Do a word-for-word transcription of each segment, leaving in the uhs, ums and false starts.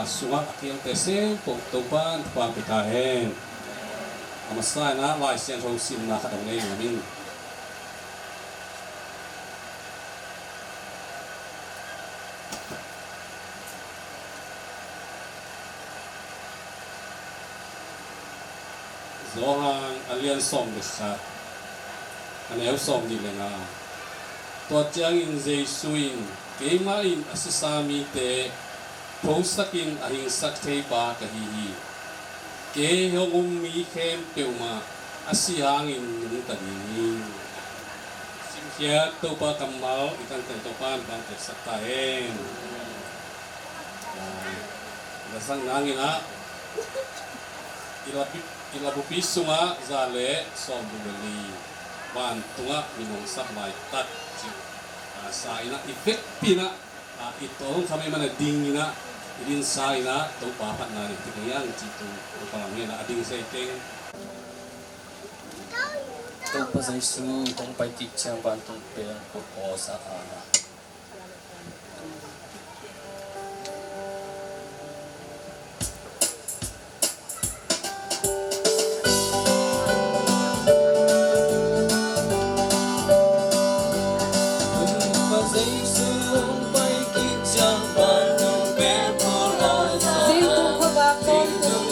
sungah a kiangte sem peuh Topa'n thupha pia ta hen. A masa in ah Lai Siangtho simna khat hong nei nuam ing. Johan a lian sawm le khat, a neu sawm nih le nga. Tua ciangin Jesu in, "Keimah in a sisa mite thosakin a hingsak theipa ka hi hi. Kei hong um mi khempeuh mah a si hangin nungta ding hi." Simkhiat Topa kammal i tangte Topa'n hong peksak ta hen. Aa, i lasak nang in ah, i labi, i labupi sungah za le sawmguk le li, vantungah min hong sap laitak cih, aa, sa in ah i vekpi in ah, aa, i tawlkha mah i man a ding in ah, i dinsa in ah Topa phatna nei thei ding hi hang cih tu Topa lam hi in ah a ding sei teng. Topa Jesu hong pai kik ciang vantung peng pulpawsa a. Zingtung khuavak tawntung,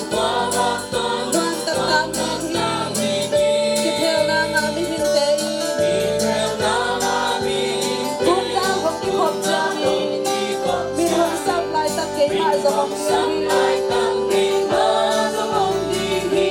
luan taktak ding hi. Kiphelna ngah mihingte in, kumta hong kikhop ciangin, min hong sap laitak keimah zong hong ding hi.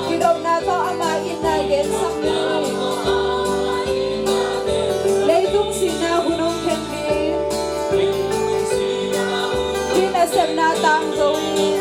Kidopna tawh ama itna gensak ni. Leitung sihna hun hong khen ding. Tua nasepna tang zo in.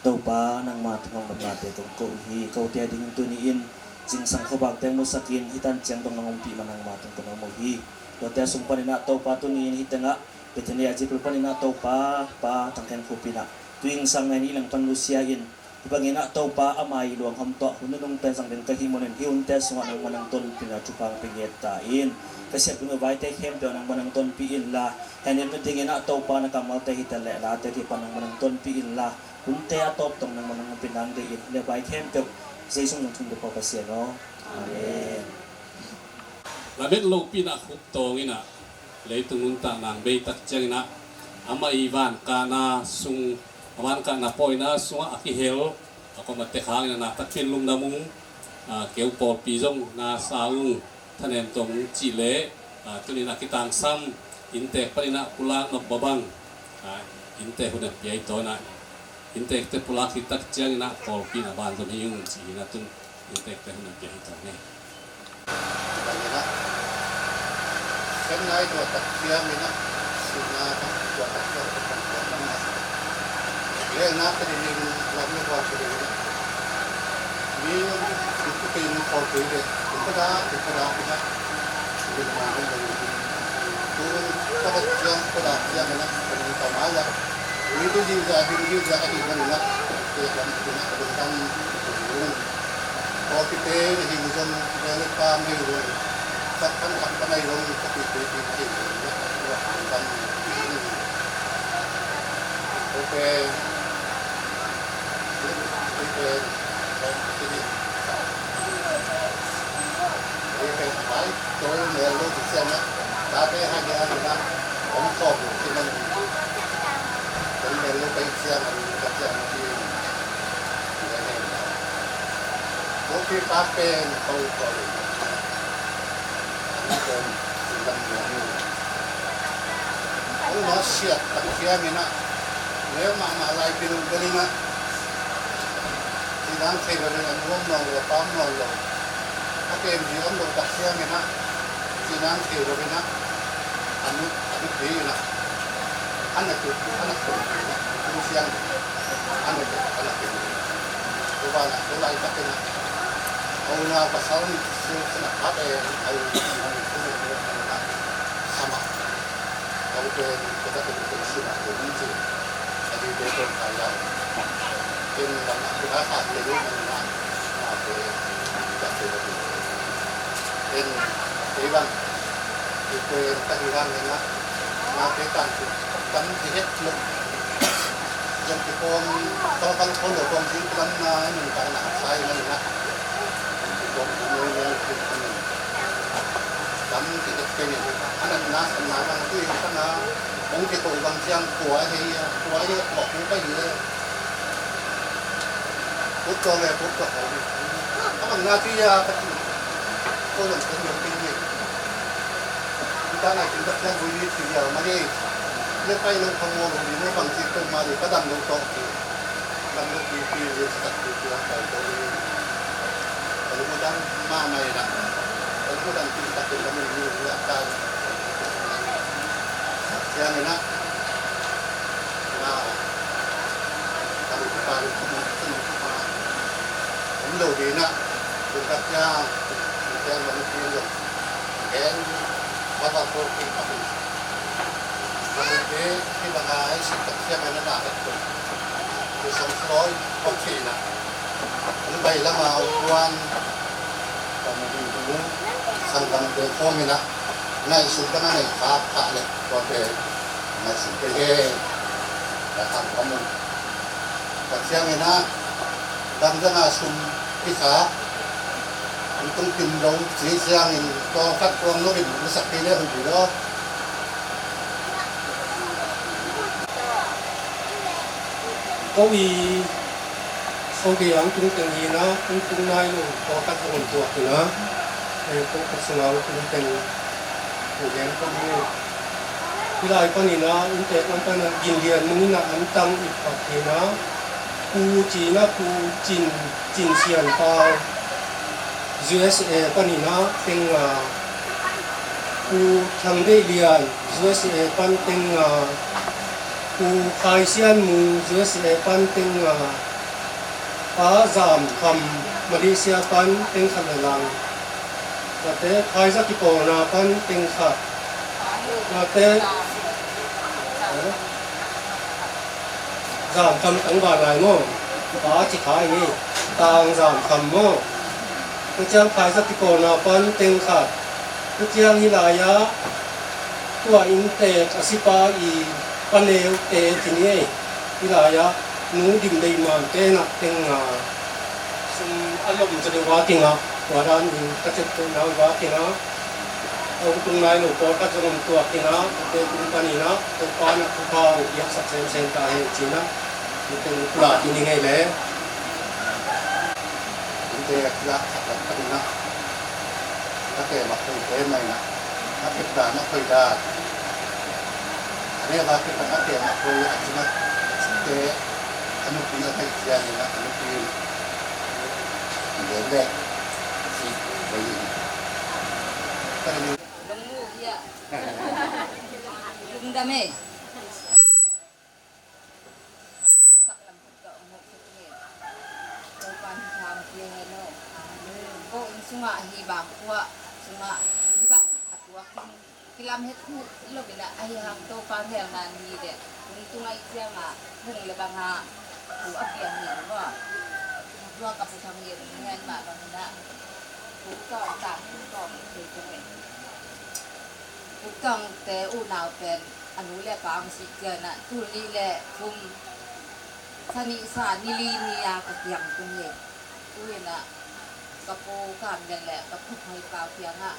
Topa, nangma tungah nopnate kong ko uh hi. Kote adingin tuni-in zingsang khuavakte musakin, hih tan ciang dong nong ompih man nangma tung kong om uh hi. Tuate sung panin ah Topa, tuni-in hih tengah Bethania Zipul panin ah Topa, Pa Thang Khen Khup in ah tu zingsang nai nih leng pan nusia in, hih bangin ah Topa, ama ii luangham tawh hun nunung pen zang ding ka hih manin hih hunte sungah nangma nang tonpih in ah thupha hong pia ngiat ta in. Ka siat ding uh vaite khempeuh nangma nang tonpih inla, hehnepna dingin ah Topa, na kammalte hi ta leh late kipan nangma nang tonpih inla, hunte a tawp dong nangma nang ompih nang deih in, hih le vai khempeuh Jesu min tungah thum ka ko, Pasian aw. Amen. Lamet lopi in ah khup tawng in ah leitung nuntakna hong bei tak ciangin ah, amah ii vankahna sung, a vankahna pawina sungah a kihel, a kua mah tek hangin ah na takpi in lungdam ung. Aa, kei uh pawlpi zong na sa ung, thanem tawh ung cih leh, aa, tuni in ah kitangsam inntek panin ah pulak nop mah bang, aa, inntek hun a pia hi tawn ah, inntekte pulak khit tak ciangin ah pawlpi in ah banzom hi ung ci hi in ah, tun inntekte hun a pia hi tawn e. Semna i tuah tak ciangin ah, sihna i tuah tak ciangin ah, lehna ka ding in, lam le gual ka ding in ah, mi in kipei in khawl kei leh, kum ka dak, kum ka dak in ah, kum ka dak in ah, kum ka dak ciang, ka dak ciangin ah, ka ding ka mai ah, mi tu zingzak, ding zingzak a ding man in ah, ka ding lam in ah, ka ding lam in ah, Pawlpite na hi zong, veng le pam na hi zong, sak pan khat pan na hi zong, ka pi te pi na hi zong, na ka tua pan pan na hi zong. Pawlpite, pawlpite, pawlpite, Pai, tol mel lo ti ciang a, tate hai dia ni na, om tawp lo ti na ni. Tol mel lo pai ciang a, ka ciang a ti. Ko pi pa pen ko ko lo. Ko lam dia ni. Ko na siat tak ciang ni na. Leu mahmah lai pi lo bel ni na. Ci nang thei lo bel a nuam nawn lo, a pam nawn lo. A kem ding om lo tak ciangin ah, ci nang thei lo in ah, a nup, a nup ding in ah, a na tup, a na tup, tung ciang, a na tup, a na tup. Tua banah, tua laitakin ah, a unau pasal nih, sil, sil, a pate, a unau, a unau, a unau, a unau, a unau, a unau, a unau, a unau, a unau, Sanggam te khawm in ah, ngaihsut dang a neih khak khak leh, tuate ngaihsut kei he. Ka khang ka mun. Ka ciangin ah, dangdang a sum kikhak, an tung kim lo, ci ciangin, tawng khat tawng lo in, masak kei leh hun pi lo. Ko i so gei ang tung teng hi na, tung tung nai lo, ko khat zong om tuak hi na, eh, ko khat sung ang tung teng, ko gen ko mu. Hi lai pan hi na, ung tek lam pan a, gin lian mung hi na, an tang i pak hi na, ku ci na, ku cin, cin sian pau, U S A pan hi na, teng a, ku thang dei lian, U S A pan teng a, Pu Khai Sian Mu, U S A pan teng nga, Pa Zam Kham, Malaysia pan teng khat le lang. Tate Khai Za Kipawlna pan teng khat. Tate, eh? Zam Kham tang ban lai maw? Pa ci khai ni. Tang Zam Kham maw? Tua ciang Khai Za Kipawlna pan teng khat. Tua ciang hi lai-ah, tua inntek a sipa i Pa Neu te ci ni ei. Hi lai-ah, Nu Dim Deih Man te na teng nga. Sum a lom zaw deuh a kingah, tua dan in ka cep peuh nau va kingah. A hong tung nai lo pawlkhat zong om tua kingah, tua tung panin ah, tua pan ah thupha hong piaksak semsem ta hen ci-in ah, tua teng pulak i ning ei leh. Inntek lak khat lam panin ah, a kem a khoi te mai na, a pek dan a khoi dan. A ne va pek dan a kem a khoi a ci na, a cite a nupi a ngaih ciang in a nupi in. Lungdam e. Ko inn sungah hi bang khua sungah hi bang a tuak kilam het het lo in ah, ahi hang Topa hel nan hi leh, hong tung ahih ciangin hong le bang a pu a piang hi maw? Tua ka Pu Thang Lian hi hen mah bang in ah, Pu Tawng ta, Pu Tawng thei ciang e. Pu Tawng te unau pen a nu le pa hong sih ciangin ah, tul nih le thum, sa nih sa ni li ni a ka kiang tung hi. Tu in ah Ka pu Kam Lian le ka pu Hoi Pau kiangah,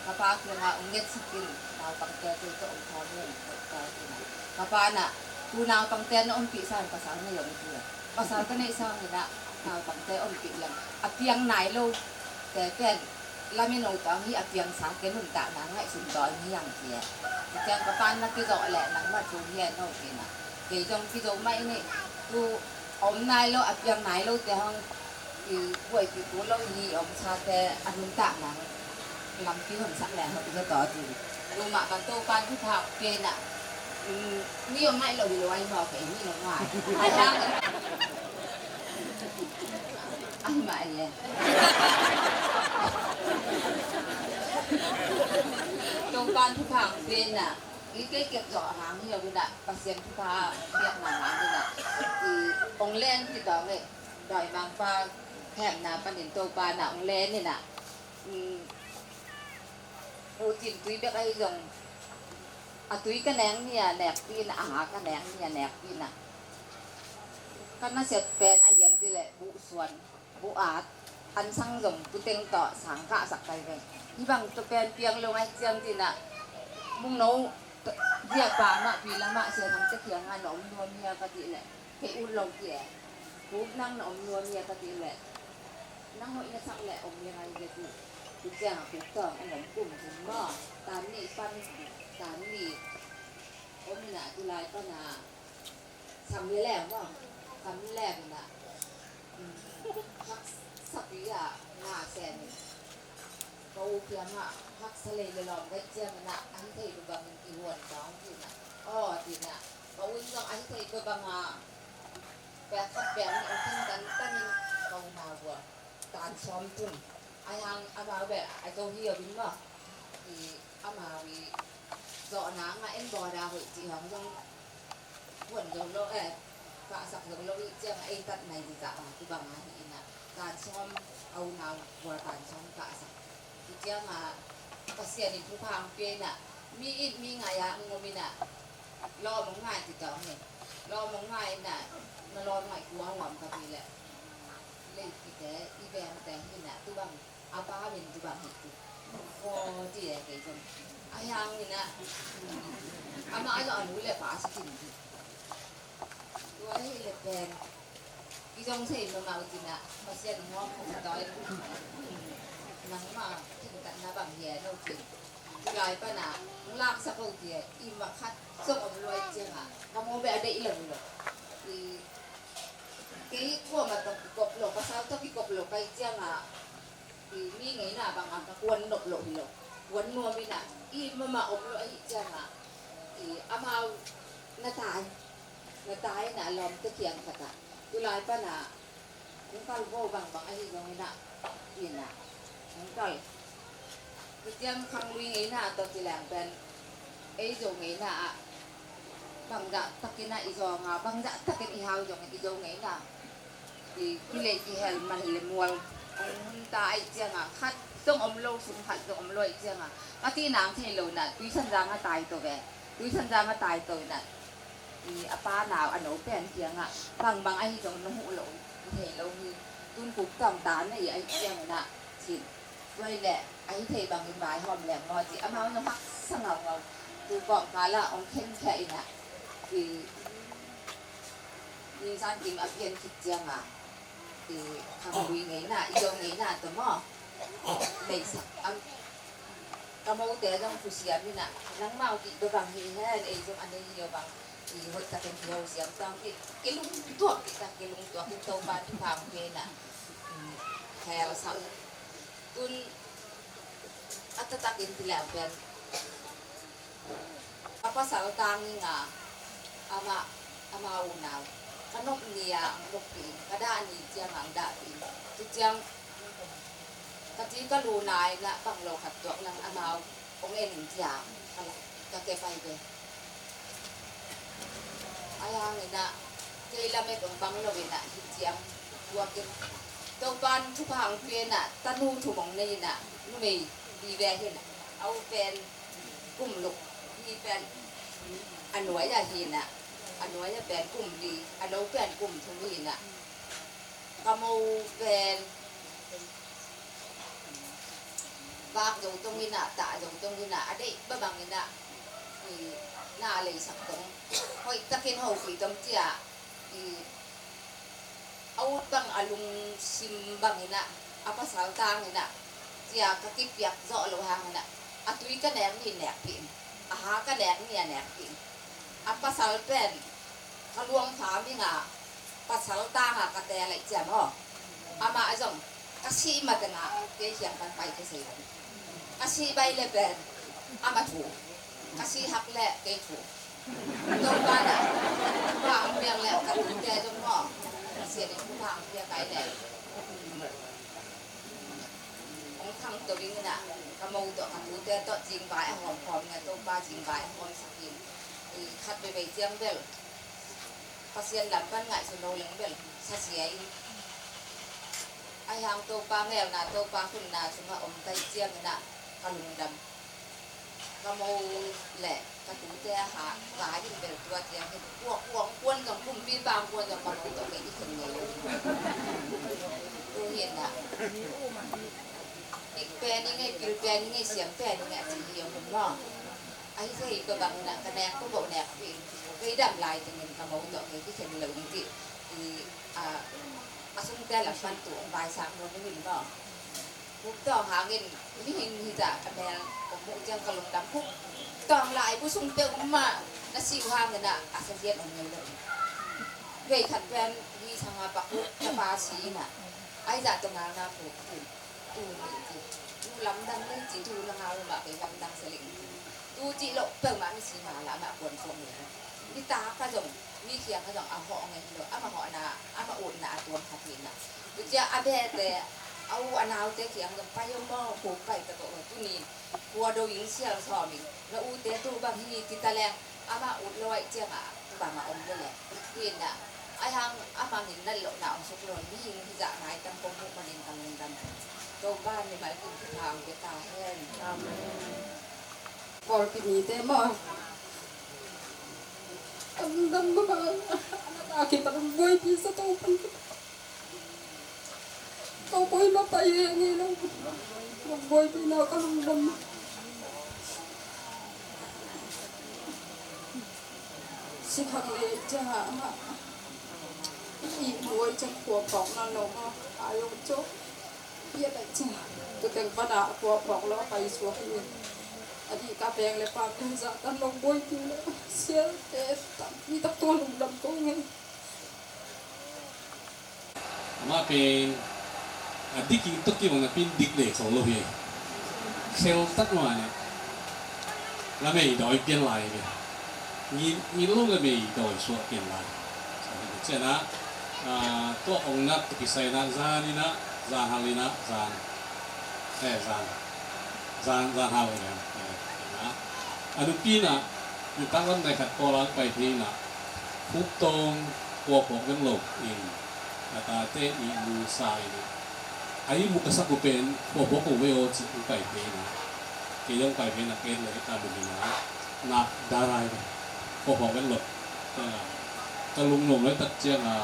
ka pa kiangah ong ngetsak in, naupangte kei tawh ong khawm in, ong khawm in ah. Ka pa nah, tu naupangte na ompih sa in pasal nei ong ci a. Pasal ka neih sa in ah, naupangte ompih leng a piang nai lo te pen lamino tawng hi, a piangsa ke nuntakna ngaihsun tawn hi ang ci a. Ciang ka pa na kizawh leh nangmah thu hi a no ci nah. Kei zong kizo mah i nih, tu a om nai lo, a piang nai lo te hong i buaipih kul lo hi, om sate a nuntakna lampi hong sak leng hong i ka tawh tu. Tu mah bang Topan thupha ong pia nah, mi om nai lo hi lo ai maw, kei mi lo ngai. Ai hang. Ai mah e. Topan thupha ong pia nah, i kei kep zawh hang hi lo hi nah, Pasian thupha piakna hang hi nah, i ong len hi tawng e. Dawimangpa hemna panin Topa nah ong len in ah, um, u cin tui bek ahi zong, a tui ka neng ni a nekpi in ah, a ha ka neng ni a nekpi in ah, ka nasep pen a hiam cih leh buhsuan, buhat, ansang zong puteng tawh sang kahsak kai ve. Hih bang tawh pen piang lo ngai ciang ci nah, Mungno, ziapa mah, pi lamah, Sia Thang te kiangah na om nuam hia ka cih leh, kei ut lo ci e. Kuk nang na om nuam hia ka cih leh, nang hoih na sak leh om hia ngai ve ci. Tua ciangah kuk tawng ong om kum thum maw, tan nih pan, tan nih om in ah, tu lai pan ah sam le leng maw, sam le leng in ah, haksa pi ah na sem in, ka u kiangah haksa lei le lawm vet ciang in ah, a hi thei lo bangin i huan ka hong ci in ah, aw ci in ah, ka u in zong a hi thei lo bang a, pek khat pek nih ong thin tan tan in, ka u nau bua tan sawm tum. Ai hang amau bel a zo hi a win maw, i amau i zawhna ngah en bawda hoih cih hong zong huan zo lo, eh, kahsak zo lo i ciangah ei tat mai dikah a, tu bang a hi in ah, tan sawm, a unau bua tan sawm kahsak. I ciangah Pasian in thupha hong pia in ah, mi it mi ngai a hong om in ah, lawm hong ngai ci tawng hi. Lawm hong ngai in ah, na lawm ngaih kua hong om ka cih leh, leipite i vengte hi in ah, tu bang a pa min tu bang hi tu. Ko ti e kei zong. A hiang in ah, amah a zong a nu le pa si kin hi. Tua hi le pen i zong sei mamau ci nah, Pasian hong hawm kong tawi. Nangmah thingtatna bang hi e no ci. Tulai pan ah hong laksak o ci e, i mah khat zong om luai ciangah ka maw beh a deih lo lo. I kei kuamah tawh kikop lo, pasal tawh kikop lo ka hih ciangah, i mi ngeina bangah ka kuan nop loh hi lo. Kuan nuam in ah, i mama om lo ahih ciangah, i amau na tai, na tai in ah lawmte kiang khatah. Tulai pan ah hong kal vo bangbang ahi zongin ah, in ah hong kal. Hitiang khanglui ngeina tawh ci leng pen, ei Zo ngeina ah bangzah takin ah i zawng a, bangzah takin i hau zongin i Zo ngeina i kilei kihel man le mual hong hun ta ahih ciangah, khat zong om lo, sung khat zong om lo ahih ciangah, ka cih nang thei lo in ah, Tuisanzang a tai to ve. Tuisanzang a tai to in ah, i a pa nau a no pen kiangah, bangbang ahi zong na huh lo, i thei lo hi. Tun kuk tawng ta na i ahih ciangin ah, cin. Tua hi leh a hi thei bangin vaihawm leng maw ci, amau zong haksa ngaungau. Tu kawmkal ah hong khenkhia in ah, i ningsan kim a pian khit ciangah, i khanglui ngeina, i Zo ngeina tawh maw, leisak am, ka mote zong thusiam in ah, nangmau kih bia bang hi hen, ei zong a nei hi lo bang, i hoih takin kiho siam tawng kih, kilungtuak kih tak, kilungtuak kih, Topa thupha hong pia in ah, hel sak. Tun a taktakin ti leng pen, ka pasal tang ing a, amah, ama unau ka nop ni a ang noppi in, ka dah ni ciang ang dahpi in, tu ciang ka ci ka lu nai na bang lo khat tuak nang amau ong en in ciang ka la, ka ke pai ve. Ahi hangin ah kei lamet ong bang lo in ah hi ciang tuak in, Topan thupha ong pia in ah tanu thum ong nei in ah numei li ve hi in ah, a u pen kum luk hi pen a nuai ah hi in ah, a nuai ah pen kum li, a no pen kum thum hi in ah, ka mo pen vak zo tong inah, tah zo tong inah, a deih ba bang inah, i, na leisak tong, hoih takin hopih tong cia, i, a ut bang a lungsim bang inah, a pasal tang inah, cia ka kipiak zawh loh hang inah, a tui ka nek ni nekpih in, a ha ka nek ni a nekpih in. A pasal pen ka luang fa ming a pasal tang a ka tel aih ciam aw. Amah zong ka sih mateng a kei kiang pan pai ka sei lo. Ka sih bai le pen amah thu. Ka sih hak le kei thu. Topa na pa ang piang le ka tute zong maw. Ka sia ding pa ang piang kai le. Hong khangto ding inah ka mo tawh ka tute tawh zingvai a hawm khawm nge, Topa zingvai a hawm sak in. I khat veivei ciang bel Pasian lam pan ngaihsun lo leng bel sasia in. Ahi hang Topa ngelna, Topa khutna sungah om kai ciang inah ka lungdam. Ka mo le ka tute a ha vai in bel tua ciang hi. Kuak kuang kuan zong kumpi pang kuan zong ka mo tawh kei kikhen ngei lo. Tu hi inah. Ik pen i ngei, pil pen i ngei, siam pen i ngei a ci hi a hun maw. Ahi thei ka bang inah ka nek ka bawh nek pil. Kei dam lai tengin ka mo tawh kei kikhen lo in ti. I, a, a sungte lam pan tu ong vaisak lo ni hin maw. Huk tawng hangin mihing hi ta a mel kong muh ciang ka lungdam. Huk tawng lai bu sung peuh mah na siu hangin ah a sazian om ngei lo. Vei khat pen hi sanga pak huk ka pa si inah. Ai zah tawh ngal na huk hin. Tu ni ci. Tu lamdang ni ci, tu na ngal mah kei lamdang sa ling. Tu ci loh peuh mah mi si ngal ah mah kuan suang ni. Mi ta ka zong, mi kiang ka zong a hawh ngei hi lo, amah hawhna, amah utna a tuam khat hi na. Tu cia a behte, a u a naute kiang zong pai om maw, kuk pai ta ko, tu ni, kua do ing sial sawm ing, na ute tu bang hi ti ta leng, amah ut lo aih ciang a, tu bang a om lo leng. Hi na, ai hang, amah ngin nat lohna ong suk lo, mi hing hi zah nai tam kong muh manin tam ning tam. Topa ni mal kin tu hang ke ta hen. Amen. Pawlpi mite maw? Ka lungdam mah a, a na ta kipan buaipi sa Topa. Ka buai mah pai e ngei lo. Ka buaipi na ka lungdam. Sikhak le ca mah. I buai ca khua pawk na lo maw? A yong cawk. Bia bai cia, tu teng pana a kua phawk lo a pai suak hi. A dih ka peng le pam tung zah tan lo buai tiu le. Sial te tam, mi tak tua lungdam ko ngei. Amah pen a dik in tuk ki ong na pin dik le khol lo hi. Khel tak ma ne. La mei dawi pian lai ve. Ngin, ngin lo la mei dawi suak pian lai. Sa ni cian a, ah, tua ong nak tu kisai na, zan ina, zan hal ina, zan. Eh, zan. Zan, zan hal ina. Eh, ina. A nupi na, mi tak lam nai khat ko lang pai thei na. Khuk tong, kua phok veng lo, in. A tate i mu sa ina. A i mu ka sak u pen, kua phok ko ve o ci u pai thei na. Kei zong pai thei na ken le ka lum ina. Nak darai ve. Kua phok veng lo. Ka lung lom lai tak ciang a,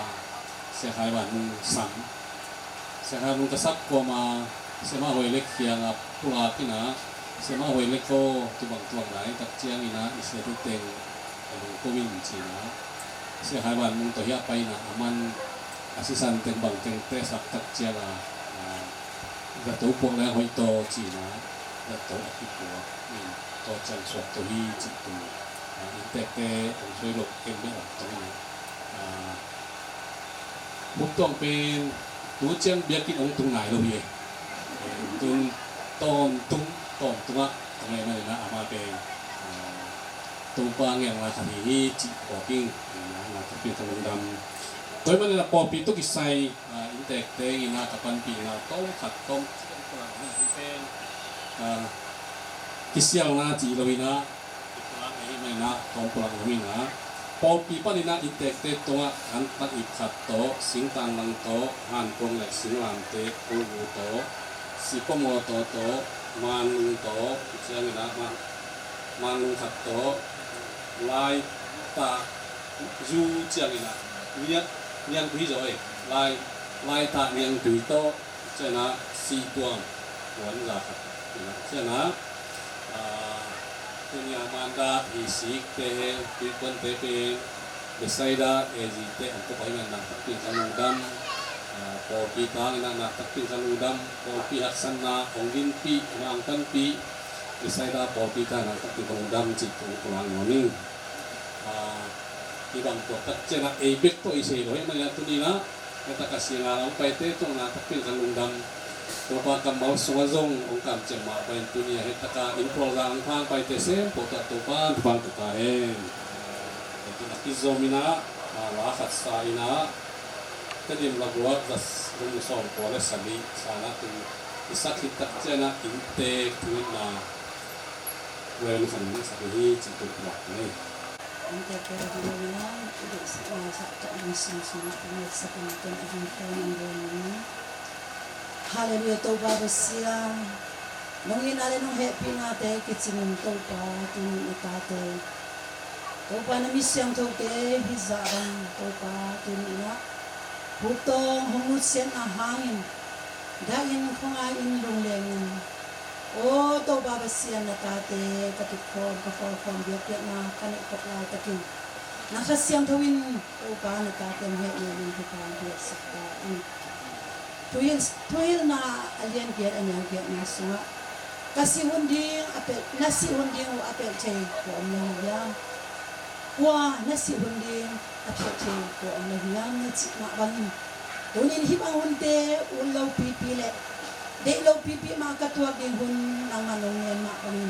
Sia Khai Van Mung sam. Sia Khai Van Mung ka sak kuama, Sia Ma Hoi Lek kiang a pulak ina, Sia Ma Hoi Lek ko, tu bang tuang lai tak ciang ina, i sia tu teng, a lung kumin ci ina. Sia Khai Van Mung tawh hiah pai ina, a man, a sisan teng bang teng te sak tak ciang a, a, zato puak le hoih taw ci ina, zato a kipuak, in, taw ciang suak taw hi ci tu. Ah, inntekte hong suai loh ken bek lam tong hi. Ah, Huk Tuang pen tu ciang biakinn hong tung nai lo hi. Eh, tun tawntung, tawntungah hong lei manin ah amah pen, ah, Topa ngelna khat hi hi cih phawk ing. Eh, na, na, ka pi ka lungdam. Tua ahih manin ah pawlpi tawh kisai, ah, inntekte in ah ka panpihna tawm khat tawm ciang pulak na hi pen, ah, kisialna cih lo in ah, i pulak ahih manin ah tawm pulak lo in ah, pawlpi panin ah inntekte tungah an tak ip khat tawh, singtang lang tawh, hankuang le singlamteh, kobu tawh, sipamaw tawh tawh, manlung tawh, ciangin ah ma-, manlung khat tawh, laitah zu ciangin ah, niang, niangtui zaw ei, lai, laitah niangtui tawh, ciangin ah sihtuam puanza khat. Cianah, ah, tuni a manda hi sikte, tuipuante pen Bethsaida A G te an tawh pai ngan nak takpi ka lungdam. Ah, pawlpi tang inah nak takpi ka lungdam. Pawlpi haksatna hong dinpih, hong angtanpih Bethsaida pawlpi tang nak takpi ka lungdam cih tung ka lang nuam ing. Ah, i bang tuak tak cianah ei bek tawh i sei lo hi maninah tuninah Kata ka singah hong paite tungah takpi ka lungdam. Topa kammal sungah zong hong kamciam mah bangin tuni a hittaka in program hong paite sem pawtah Topa hong pang ka ta hen. Kei tun a kizom inah, ah, la khat sa inah, Tedim labuak zat kum sawm kua le sagih sanah tun i sak khit tak cianah inntek thungetna Rev. Khan Sak hi cih tuk tuak nei. Inntek tel ding lo inah i deihsak nai zahtak ding sumsum a pumawhsak in ken a ding pen in ding in. Halleluiah, Topa Pasian. Nong itna le nong hehpihnate kicingin Topa tuni in a tate, Topa na mi siangthote hih zah bang Topa tuni inah huktawng hong nutsiatna hangin dahin khuangai in lunglengin, aw Topa Pasian, na tate ka kitkhawm ka khawlkhawm biakpiakna ka neih khop laitakin na Kha Siangtho in Topa na tate hong hehnem in thupha hong piaksak ta in. Thuhil, thuhilna a lian giat a neu giatna sungah ka sih hun ding a pelh, na sih hun ding uh a pelh thei kua om na hi hiam? Kua na sih hun ding a pelh thei kua om na hi hiam na cih mah bangin tunin hih bang hunte ut lo pipi le deih lo pipi mah ka tuak ding hun nangmah nong ngen mah bangin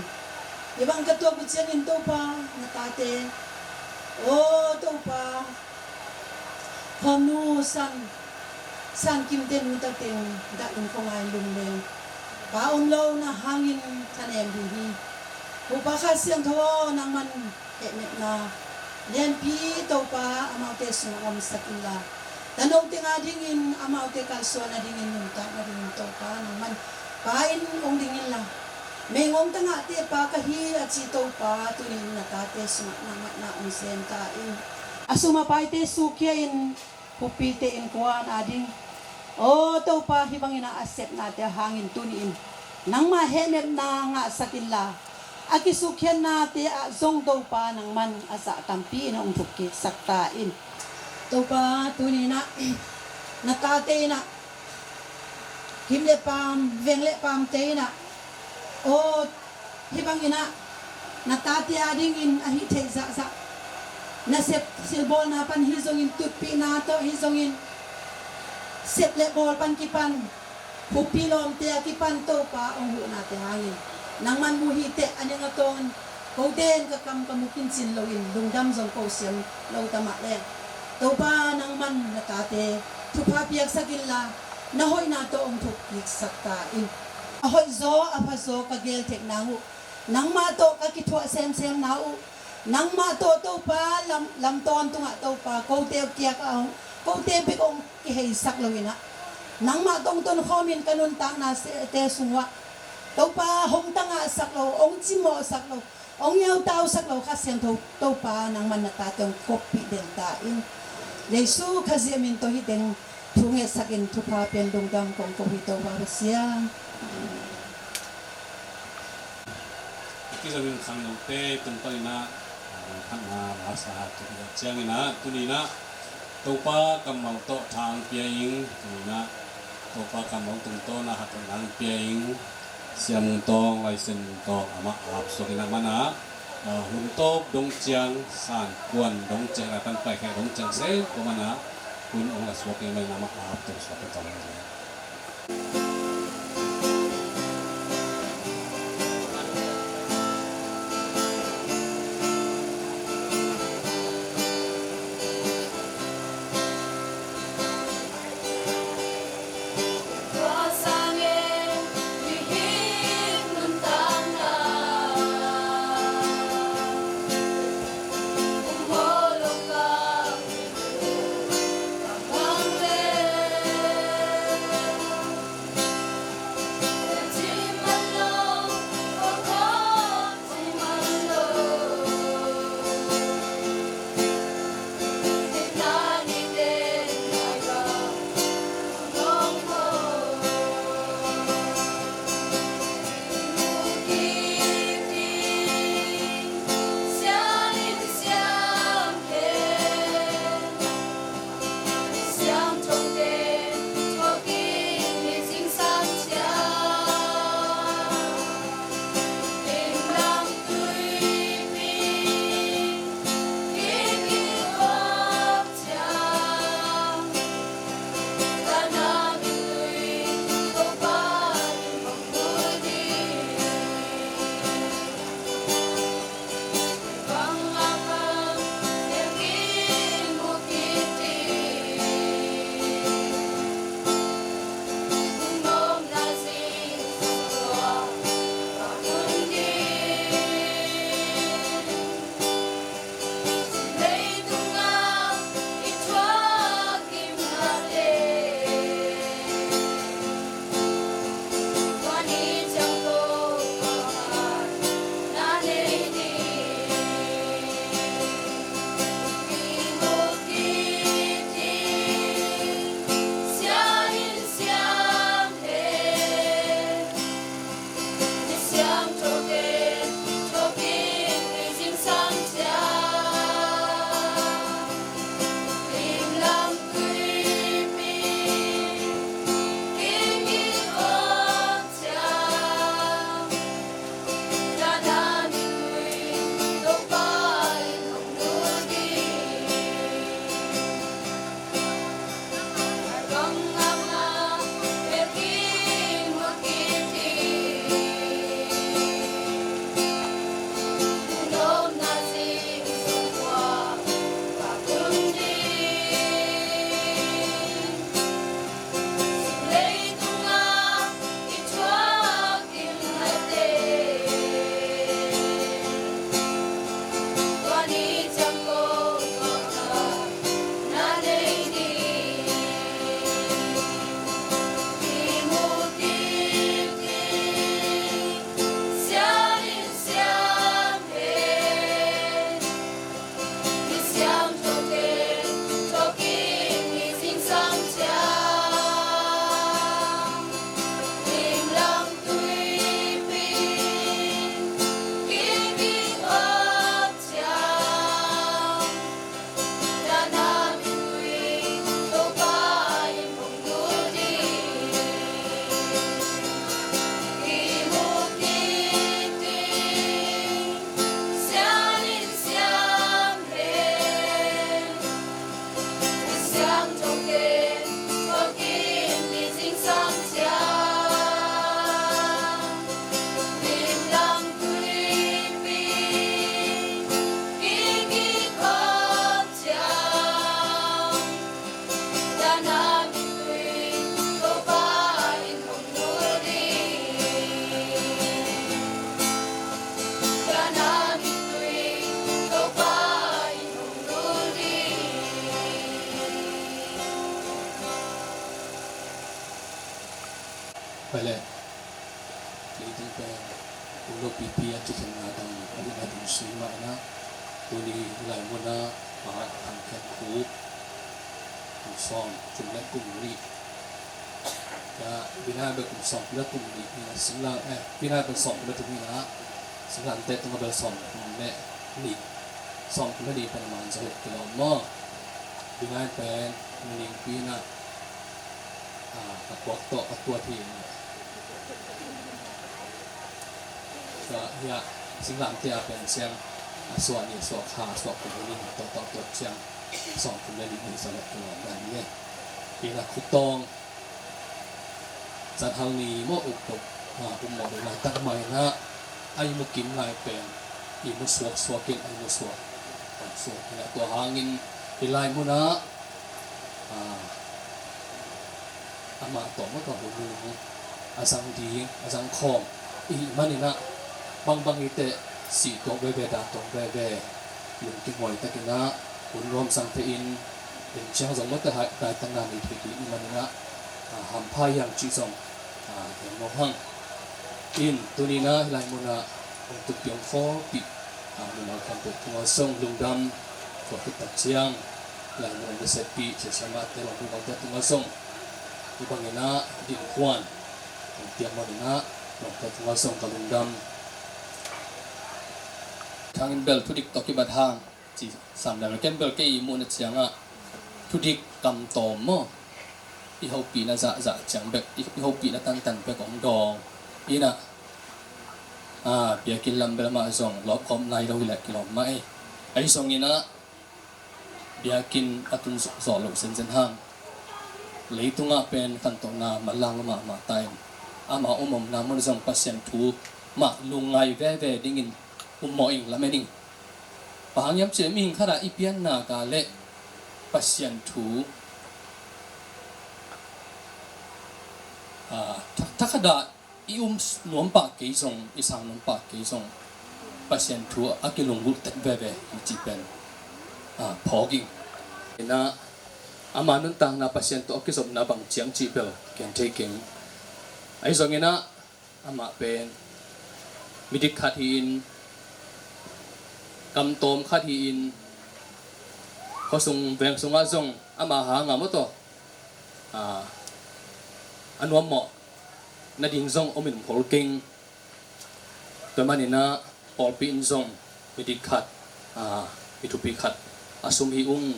hih bang ka tuak uh ciangin Topa na tate, aw Topa, Khawmnu San, San Kimte nu ta teng dahin khuangai lungleng pa om lo na hangin thanem ding hi. Topa Kha Siangtho aw, nangman hehnepna lianpi Topa amaute sungah omsak inla, tano teng adingin amaute kalsuan adingin nuntak nadingin Topa nangman Pa in ong ding inla, mei ngong tangahte pa ka hi a ci Topa tunin na tate sungah nangmah na ong sem ta in. A sum a paite sukhia in, huppite innkuan ading, aw Topa, hih bangin a sepnate hangin tuni in nangmah hehnepna ngahsak inla, a kisukkhiatnate ah zong Topa nangman a zah tampi in hong thukkiksak ta in. Topa tuni inah na tate inah kim le paam, veng le paamte inah, aw hih bang inah na tate adingin a hih theih zahzah nasep silbawlna pan hi zongin, tutpihna tawh hi zongin, sep le bawl pan kipan, huppi lawmte a kipan Topa ong huhnate hangin nangman muh hi teh, a ning a tawn kote in ka kam ka mu kincin loin lungdam zong ko siam lo ta mah leng, Topa nangman na tate thupha piaksak inla, na hoihna tawh ong thukkiksak ta in. A hoihzaw a phazaw ka geel theih nang uh, nangmah tawh ka kithuah semsem na uh, nangmah tawh Topa lam, lamtawn tungah Topa kote kiak ah hong, kote bek hong kiheisak lo inah, nangmah tawh ong tonkhawmin ka nuntakna te sungah Topa hong tangahsak lo, hong cimawhsak lo, hong ngeutausak lo Kha Siangtho Topa nangman na tate hong koppih den ta in. Jesu Khazih min tawh hih teng thu ngetsak in thupha pian lungdam kong ko hi Topa Pasian. Kizom in khangnote tung paninah khatna lasa tu cianginah tuninah Topa kammal tawh tha ang pia ing, tuninah Topa kammal tungtawna hatna ang pia ing. Siam Mung Tawng, Laisen Mung Tawng amah a hap suak inah manah, ah, hun tawp dong ciang, san kuan dong ciang, a tan pai khai dong ciang se ko manah hun ong la suak ing, manah amah a hap tung suak ing. Pai le. Leitung pen u lo pipi a kikhenna dang a ding a ding sui mah inah, tuni lai munah Pakai Thang Khen Khup kum sawm kum le kum nih. Ka Vinai bel kum sawm kum le kum nih inah singlam, eh, Vinai bel sawm kum le thum inah singlamteh tungah bel sawm kum le nih, sawm kum le nih pen a man zaw hi kilawm maw? Vinai pen ningpi inah a, a kuak tawh a tuat hi. Ka hiah singlamteh a pen ciang a suah nih, a suah kha, a suah kum nih tawh tawh tuat ciang sawm kum le nih hi zaw le kilawm dan hi. Inah khutawng zanhal ni maw, uk tok, a, um mawh ding laitak mah inah a i mu kim lai pen i mu suaksuak in, a i mu suak suak inah, tua hangin hih lai munah a, amah tawh mah tawh hun a zang ding, a zang khawm i hih man inah bangbang hi teh, sih tuak veve, dan tuak veve, lungkim huai tak inah hun nuam zang thei in, in ciang zong mah teh hai daitakna nei thei ding i hih man inah, a, hampha hiam cih zong a, gen mawk hang. In tuni inah hih lai munah hong tut piang khawlpih, a, mimal khempeuh tungah zong lungdam. Tua khit tak ciang hih lai munah na seppih siasia mahte, lawm mimalte tungah zong hih bang inah dinkuan hong piak man inah lawmte tungah zong ka lungdam. Thangin bel thudik tawh kibat hang ci sam dan ken bel kei i muhna ciangah thudik kamtawm maw, i hopihna zahzah ciang bek, i, i hopihna tantan bek hong dawng inah, a, biakinn lam bel amah zong lawpkhawm nai lo hi leh kilawm mah ei. Ahi zong inah biakinn a tun zawh loh zenzen hang leitungah pen khantohna manlang lo mahmah ta in, ama om omna mun zong Pasian thu mah lungngai veve dingin um mawh ing, lamen ing. Bang hang hiam cih leh mihing khatah i pianna ka leh Pasian thu, a, thak, thak khatah i um nuam pah kei zong, i sang nuam pah kei zong Pasian thu a kilunggulh tek veve hi cih pen, a, phawk ing. Inah ama nuntakna, Pasian tawh a kizopna bang ciang cih bel gen thei keng. Ahi zong inah amah pen midik khat hi-in, kamtawm khat hi-in, khuasung veng sungah zong ama hanga maw tawh, a, a nuammawh nading zong om in om khol keng. Tua man inah pawlpi in zong midik khat, a, mi thupi khat a sum hi ung.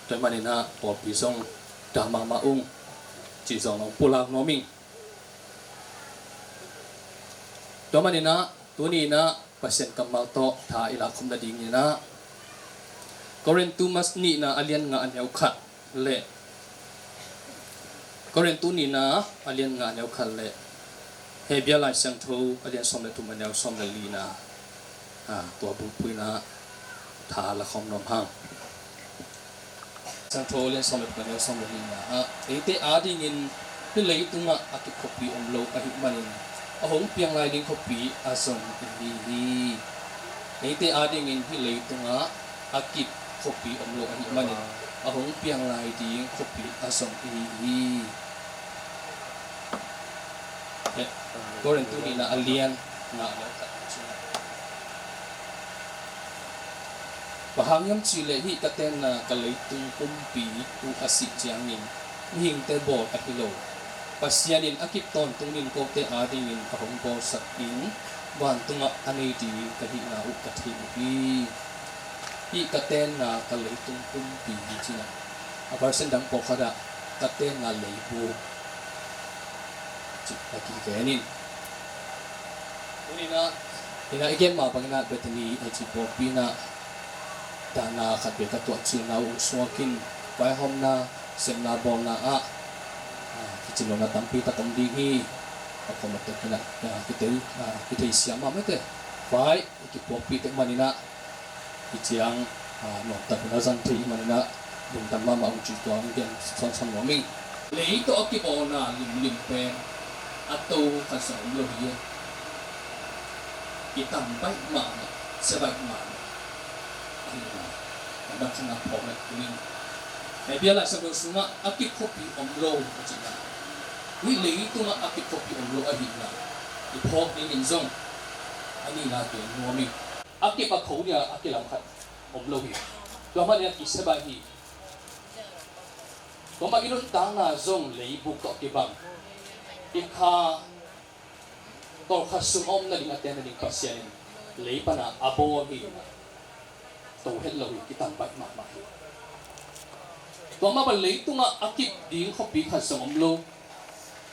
Tua man inah pawlpi zong dah mahmah ung cih zong hong pulak nuam ing. Tua man inah tuni inah Pasian kammal tawh tha i lakkhop nading inah Korintu mas nihna a lian nga a neu khat le, Korintu nihna a lian nga a neu khat le Hebru Lai Siangtho a lian sawm le thum a neu sawm le lina, a, tua bulphuh inah tha lakhawm nuam hang. Siangtho a lian sawm le thum a neu sawm le lina ah, eite adingin hih leitungah a kip khuapi om lo ahih manin a hong piang lai ding khuapi a zong ihi hi. Eite adingin hih leitungah a kip khuapi om lo ahih manin a hong piang lai ding khuapi a zong ihi hi. Korintu nihna a lian nga a neu khat. Bang hang hiam cih leh hih ka tenna ka leitung pumpi uh a sih ciangin mihingte bawl ahi lo, Pasian in a kip tawntungin kote adingin a hong bawlsak in vantungah a nei ding ka hihna uh ka thei uh hi. Hih ka tenna ka leitung pumpi hi ci-in ah, a version dang pawlkhat ah ka tenna leibu ci-in a kigen in. Tuni-in ah, i gen mah bangin ah Bethany a ci pawlpi-in ah dahna khat bek ka tuah cihna uh hong suak in, vaihawmna, sepna, bawlna ah, ah, kicin lona tampi tak om ding hi. A khuamah tek in ah, ah, kithei, ah, kithei siam mah mete. Vai i kipuakpih tek manin ah, hih ciang, ah, nuamtak in a zang thei manin ah, lungdam mahmah ung cih tua hong gen sawnsawn nuam ing. Lei tawh a kibawlna limlim pen a to khat zong om lo hi. Kitam baih mahmah, sia baih mahmah. Ahi hang a, a dak khat a phawk leh kul in, Hebru Lai Siangtho sungah a kip khuapi om lo a cihna, Hih leitungah a kip khop hi om lo ahihna i phawk dingin zong a nihna gen nuam ing. A kip a kho dia a kilam khat om lo hi. Tua manin a kisep ahi. Tua mah i nuntakna zong leibuk tawh kibang. I kha tawlkhat sung a om nading a ten nading Pasian in lei pana a bawl hi. To het lo hi, kitam baih mahmah hi. Tua mah bang leitungah a kip ding khuapi khat zong om lo.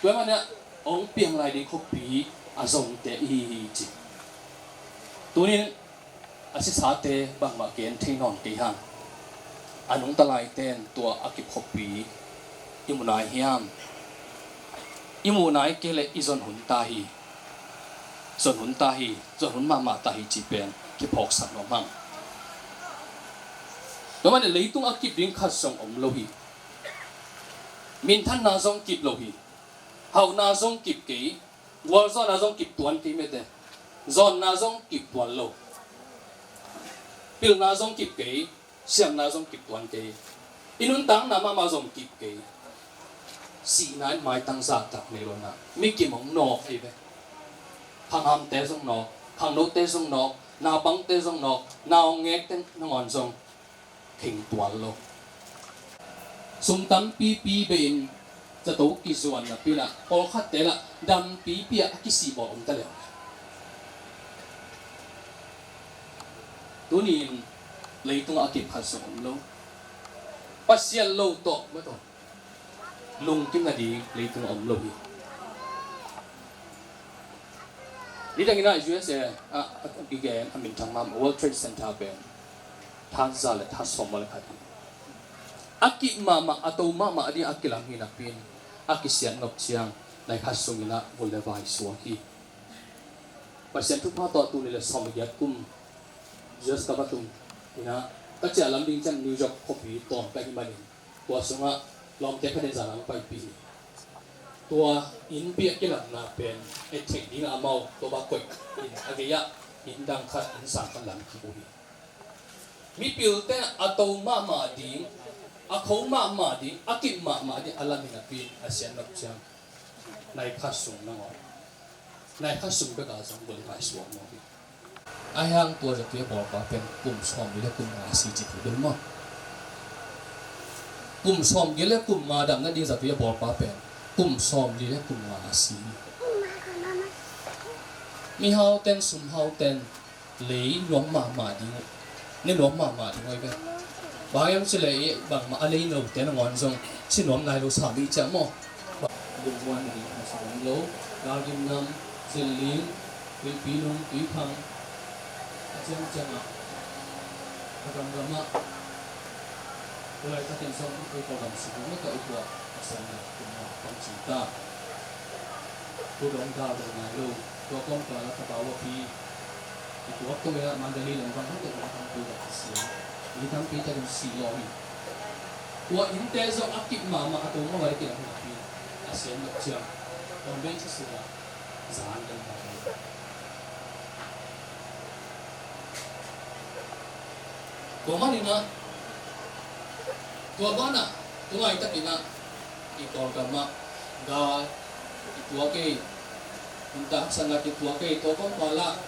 Tua manin a hong piang lai ding khuapi a zongte i hi hi ci. Tunin a sisate bangmah gen thei nawn kei hang. A nungta laiten tua a kip khuapi i mu nai hiam? I mu nai kei leh i zon hun ta hi. Zon hun ta hi. Zon hun mahmah ta hi ci pen kiphawksak nuam hang. Tua manin leitung a kip ding khat zong om lo hi. Minthanna zong kip lo hi. Hauhna zong kip kei. Gualzawhna zong kip tuan kei mete. Zawnna zong kip tuan lo. Pilna zong kip kei. Siamna zong kip tuan kei. I nuntakna mahmah zong kip kei. Sihna in maitang zahtak nei lo na. Mi kim hong nawk hi ve. Khanghamte zong nawk. Khangnote zong nawk. Naupangte zong nawk. Nau hong ngekte nangawn zong theng tuan lo. Sum tampipi bei-in zato kizuan napi-in ah pawlkhatte lah dampipi ah a kisih bawl om ta leh. Tuni-in leitungah a kip khat zong om lo. Pasian lo tawh, mah tawh lungkim nading leitungah om lo hi. Nidangin ah U S A ah a kigen a minthang mahmah World Trade Center pen thak za le thak sawm le khat hi. A kip mahmah, a to mahmah ding a kilam hi napi-in a kisiat nop ciang nai khat sungin ah vun le vai suak hi. Pasian thupha tawh tul nih le sawm le giat kum U S ka va tung in ah ka ciah lam ding ciang New York khuapi tawm ka hih manin tua sungah lawmte khat in zan hong paipih hi. Tua innpi a kilamna pen et theih dingah amau tua bang koih in a gei-ah inn dang khat, inn sang khat lam kik uh hi. Mipilte a to mahmah ding, a kho mahmah ding, a kip mahmah ding a lam hi napi-in a siat nop ciang nai khat sung nangawn, nai khat sung bekah zong vun le vai suak mawk hi. Ahi hang tua zatui a bawlpa pen kum sawmli le kum nga a si ci hi bel maw? Kum sawmli le kum nga dam nading zatui a bawlpa pen kum sawmli le kum nga a si hi. Mihau ten, sumhau ten lei nuam mahmah ding uh, ne nuam mahmah ding uh hi ve. Bang hiam cih leh bangmah a lei note nangawn zong si nuam nai lo sam hi ciah maw? Lungmuan ding a sawm lo, galgim nam, zilling, tuipi nung, tuiphang, a ciangciangah a gamgamah tua laitakin zong i Kawlgam sung uh mah tawh i tuah Pasian na kum mah pang ci ta. Tua dong dal dong nai lo, tua kawmkal ah Tapa Huapi i tuak kawm ah Mandalay lam bang hong tawh na tampi tak kisiam. Mi tampi takin si lawm hi. Tua innte zong a kip mahmah a to mahmah le kilam hi napi a siam nop ciang Bombay ci sungah zan kan ta hi. Tua manin ah tua banah tu laitakin ah i Kawlgam ah gal i tuak ei, nuntak haksatna kituak ei, tua kawmkal ah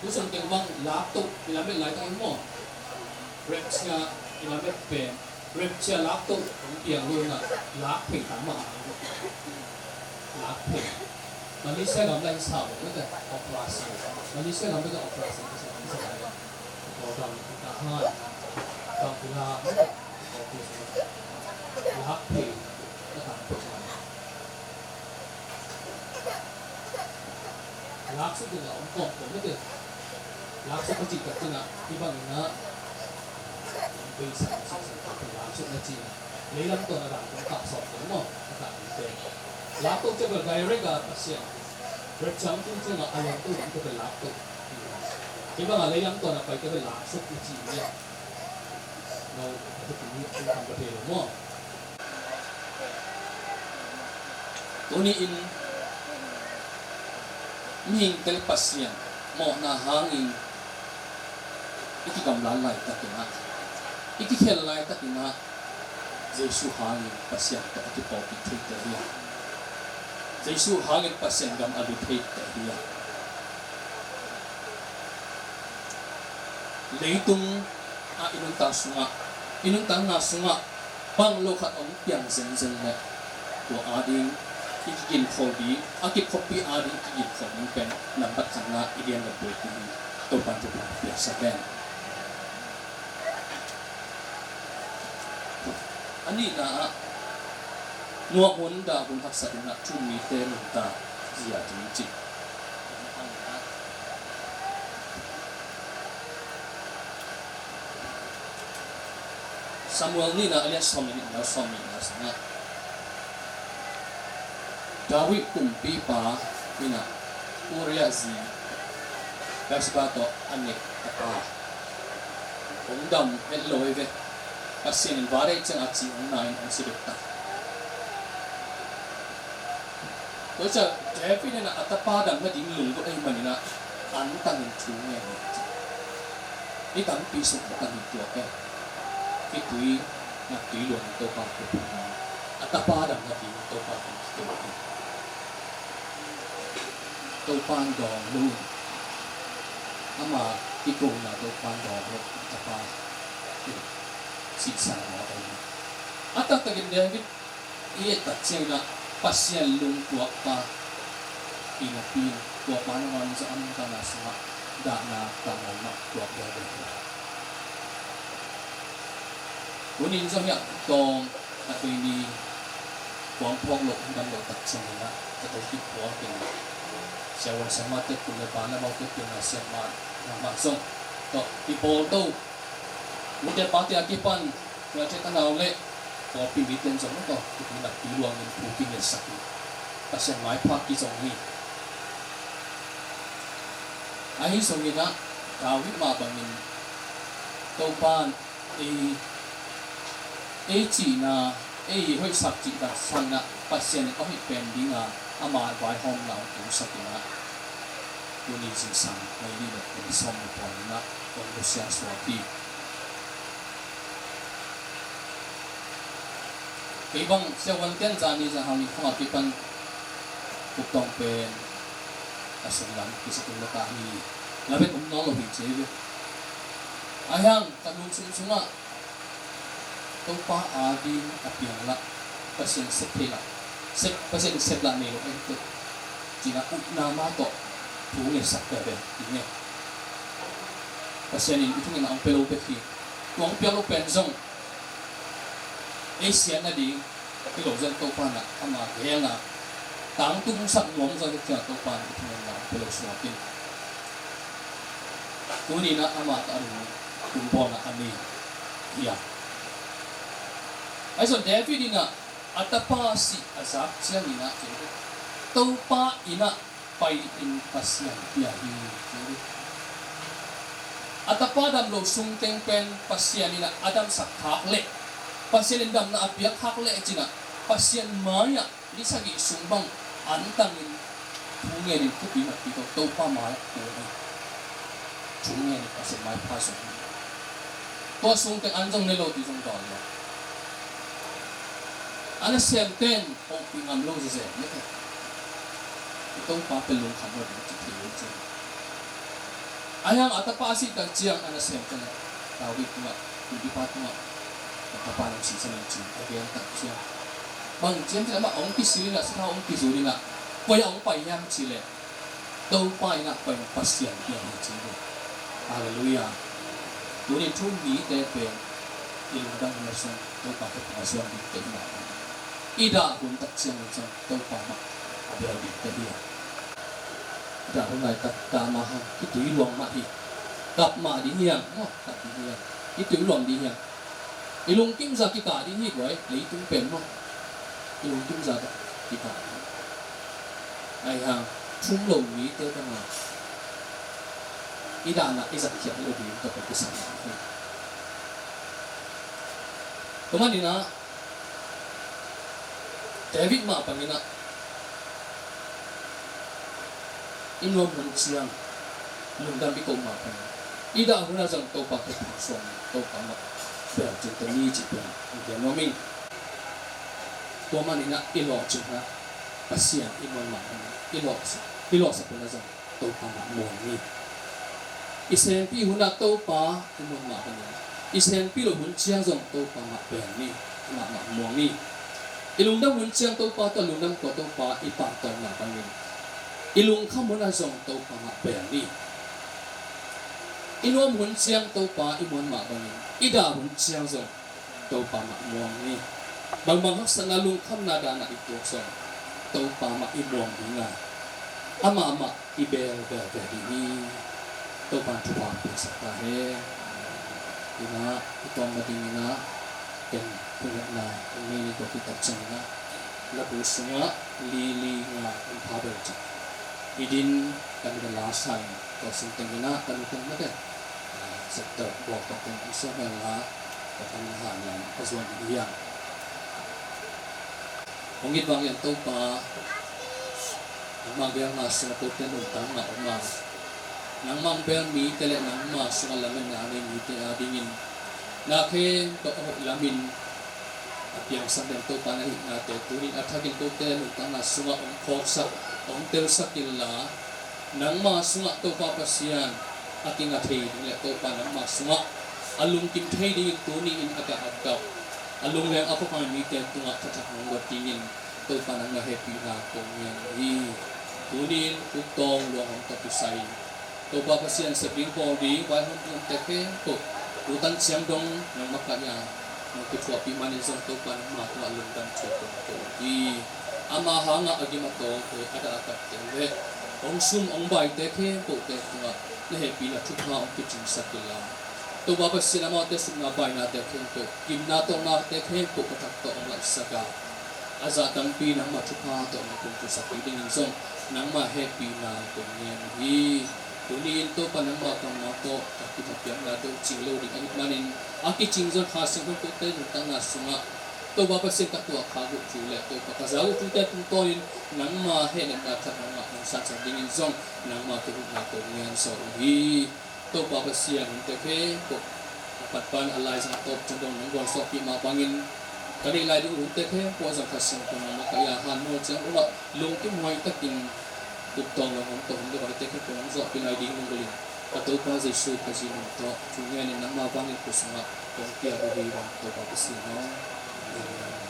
tu sung teng bang lak toh i lamet laitak hi maw? Rapture i lamet pen rapture lak toh hong piang lo in ah lak phei tam mah a, lak phei. Malaysia gam lai sa bawh mete operation, Malaysia gam bek a operation ka sa, ka sa lai. Kawlgam ka han, gam kula mete operation lak phei ka tan peuhmah. Lak suk ding a om kawmkawm mete. Lak suk a cih tak ciangah hih bangin ah beisan, beisan, lak suk na cih ah leilam tawn a dan kong kah sawm kong maw, a kah ding te. Lak toh ciah bel direct a Pasian rapture tung ciangah a lian toh ding te bel lak toh. Hih bangah leilam tawn a pai te bel lak suk na cih meh. No, a thupi hi, a thupi hi, a thupi hi, maw? Tuni-in mihingte le Pasian mawhna hangin i kigamlat laitakin ah, i kikhel laitakin ah Jesu hangin Pasian tawh a kipawlpih theite hi a, Jesuh hangin Pasian gam a lut thei teh hi a. Leitung a i nuntak sungah, i nuntakna sungah bang lo khat hong piang zenzen leh tua ading i kiginkhol ding, a kipkhoppi ading kiginkhol ding pen nambat khatna i lian le buai ding hi. Topan thupha piaksak hen. A nihna ah nuam hun, dah hun, haksat hun ah thu-um mite nuntak zia ding cih. Samuel nihna a lian sawm le nihna, sawm le nihna sungah David kumpipa in ah Uriah zi Bathsheba tawh a nek a pa hong dam het lo hi ve. Pasian in va deih ciang a ci hong na in hong si bek ta. Tua ciang David in ah a tapa dam nading lunggulh ahih manin ah antangin thu ngen hi. I tampi sung antangin tua pen kituina, tui luang in Topa kipan a tapa dam nading Topa kipan kituina. Topa in dawng lo in, ama kikona Topa in dawng lo in, a tapa in sihsan mawk ahi hi. A taktakin David i et tak ciangin ah Pasian lungtuakpa i napi in tua pa nangawn zong a nuntakna sungah dahna kammal mah tuak veve hi. Tunin zong hiah tawng a tui ni puang phawk lo, dam lo tak ciangin ah ka tawh kip puak in siavuan siamahte kum le pa le amaute pilna siamah mahmah zong tawh i pawl to. Nute pate a kipan, nute tanau le pawlpi mite in zong tawh kituina, tui luang in thu kingetsak in Pasian maipha kizong hi. Ahi zongin ah David mah bangin Topa in ei, ei cihna, ei hoihsak cihna sangin ah Pasian in a hoih pen dinga ama vaihawmna hong tungsak in ah tuni zingsang May ni le kum sawm le kua ni-in ah hong nusia suak hi. Kei bang siavuante'n zani zan hang ni khawng a kipan kup tawng pen a sunglam kisakin la ta hi. Lamet om nawn lo hi ci hi ve. Ahi hang ka lungsim sungah Topa ading a piang lah, Pasian sep thei lah, sep, Pasian sep lah nei lo ei teh, ci-in ah upna mah tawh thu ngetsak veve hi ing e. Pasian in i thungetna hong pia lo bek hi. Tua hong piak lo pen zong ei siat nading hi lo zen, Topa in ah ama gelna tangtung sak nuam zong hi, tua Topa in ah i thungetna hong pia lo suak in. Tuni-in ah ama tawh a lungtumbawlna a nei hi a. Ahi zong David in ah a tapa sih a zak ciangin ah Topa in ah pai in Pasian pia hi. A tapa dam lo sungteng pen Pasian in ah a damsak khak leh, Pasian in damna a piak khak leh ci-in ah Pasian mai-ah ni sagih sung bang antangin thu ngenin thupi mah pi tawh Topa mai-ah kul hi. Thu ngenin Pasian maipha zong hi. Tua sungteng an zong ne lo ti zong dawn lo. A nasemte'n hopih ngam lo zezek mete. I Topa pen lungkham lo ding ci thei lo ci. Ahi hang a tapa a sih tak ciang a nasemte le David tungah, kumpipa tungah, ka tapa nang sihsan in ci a gen tak ciang, bang ciam ci-in amah hong kisil in ah, sathau hong kizul in ah, koi ah hong pai hiam cih leh Topa in ah pai in Pasian pia hi ci hi. Halleluiah. Tuni thu-um mite pen i lungdam hun a sung Topa kiang a suan dingte hi mah, i dah hun tak ciangin zong Topa mah a bel dingte hi a. I dah hun laitak dah mah hang kitui luang mah hi. Kap mah ding hi hang maw, kap ding hi hang. Kitui luang ding hi hang. I lungkimza kikah ding hi buai, leitung pen maw. I lungkimza kikah ding. Ahi hang thu-um lo mite bangin i dahna i zatkhiat lo ding tawh ka kisam hi. Tua manin ah David mah bangin ah i nuam hun ciang lungdam i koh mah bangin i dah hun ah zong Topa kiang a suan, Topa mah bel dingte hi cih pen i gen nuam ing. Tua manin ah i lawhcinna Pasian i muan mah bangin i lawhsa, i lawhsa hun ah zong Topa mah muang ni. I senpi hun ah Topa i muan mah bangin, i senpi loh hun ciang zong Topa mah bel ni, amah mah muang ni. I lungdam hun ciang Topa tawh lungdam ko, Topa i pahtawi mah bangin, i lungkham hun ah zong Topa mah bel ni. I nuam hun ciang Topa i muan mah bangin, i dah hun ciang zong Topa mah muang ni. Bangbang haksatna, lungkhamna, dahna i tuak zong Topa mah i muang ding a, amah mah i bel bel ve ding hi. Topa in thupha piaksak ta hen. Inah i tawm nading inah ken thungetna in ni ni tawh kitak ciang inah labu sungah li li nga in pha bel ciang i din kan i la sa in, tua sung teng inah kan i tawm nading Sektor bawltak teng an suak hen la, ka tang na han lam a zuan in hiam. Hong it vang lian Topa, nangmah biakna sungah kote nuntakna om a, nangmah bel mite le nangmah sungah lametna a nei mite a dingin na khempeuh a hoih lamin a piangsak den Topa na hihnate tunin a thakin kote nuntakna sungah hong phawksak, hong telsak inla, nangma sungah Topa Pasian a kinga thei ding le Topa nangma sungah a lungkim thei dingin tuni in a gah a gap, a lungleng a khuakhang mite tungah thathak hong guat dingin Topa nang na hehpihna kong ngen hi. Tuni in Kuk Tawng luang hong tawh kisai in Topa Pasian sep ding bawl ding vaihawm ding omte khempeuh, tu tan ciang dong nangmah ka ia nong kithuahpih manin zong Topa nangma tungah lungdam thu kong ko hi. Ama hangah a gim a tawngte, a dah a kapte le hong sum hong baite khempeuhte tungah na hehpihna thupha hong kicingsak inla, Topa Pasian amaute sumna bainate khempeuh, gimna tawlnate khempeuh ka thak tawh hong laihsak a, a zah tampi nangmah thupha tawh nong pungkusak dingin zong nangmah hehpihna kong ngen hi. Tuni in Topa nangmah kammal tawh ka kithapiakna deuh cing lo ding ahih manin a kicing zong Kha Siangtho kote nuntakna sungah Topa Pasian ka tuah kha uh thu le Topa ka za uh thute tungtawnin nangmah hehlemna thak nangmah hong sansan dingin zong nangmah kihutna kong ngen zaw uh hi. Topa Pasian, hunte khempeuh a pat pan a laizang a tawp ciang dong nong gualzawhpih mah bangin ka neih lai ding uh hunte khempeuh ah zong Kha Siangtho nangmah ka ia hanmual ciang dongah lungkim huai takin Kuk Tawng luang hong tawh hunte khempeuh nong zawhpih lai ding lunggulhin ka Topa Jesu ka zi min tawh thu ngenin nangmah vangin kut sungah kong piak uh hi. Bang Topa Pasian aw. Amen.